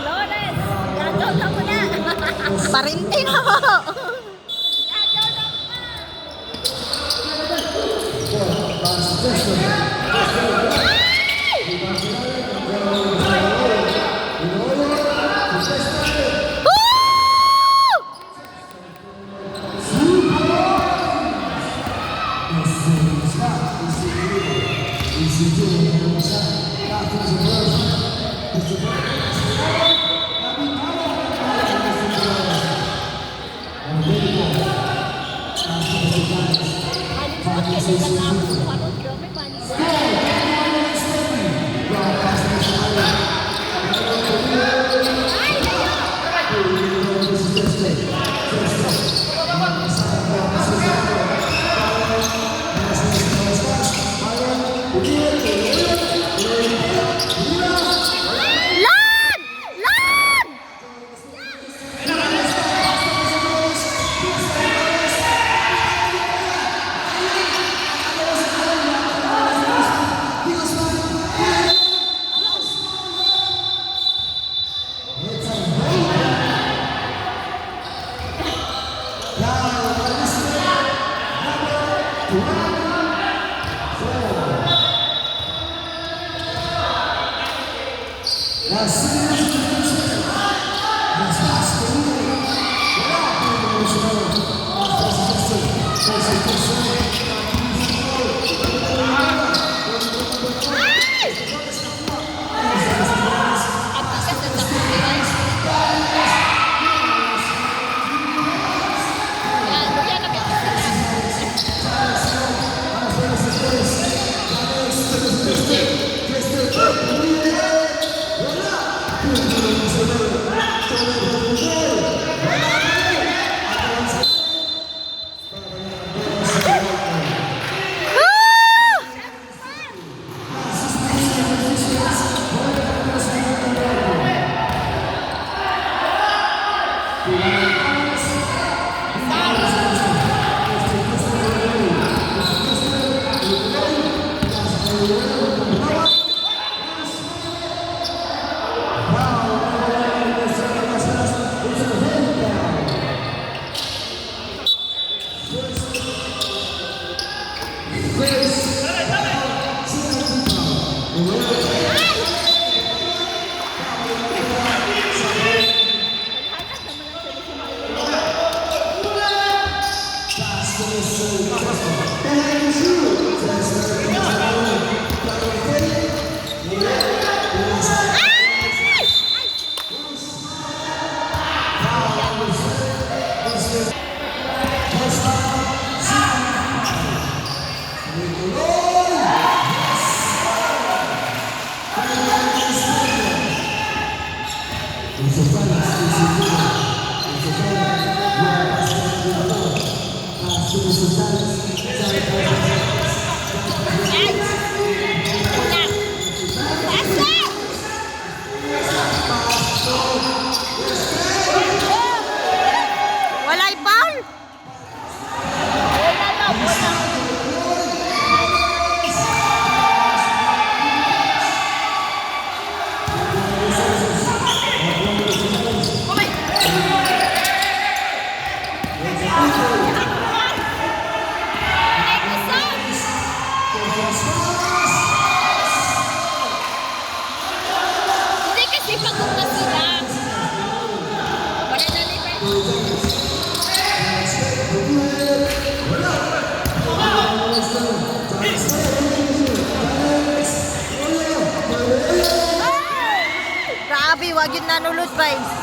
Lawrence, gagaw na mo na. Parinti na mo. Gagaw na mo na. Woo! Ano kasi natapos ko ano, grabe man. Ay, layo! Lan! Lan! Ay! At isa sa takbo. Yan, yan, nabigyan sila. Woo! Naghanap naman ang sila sa mga. Ay! Ay! Una! Pasa! Walay foul? Wala na, wala. Ay, kusog! Hindi kasi pagod na sila. Wala na ni Grabe, wag yun nanulod ba eh.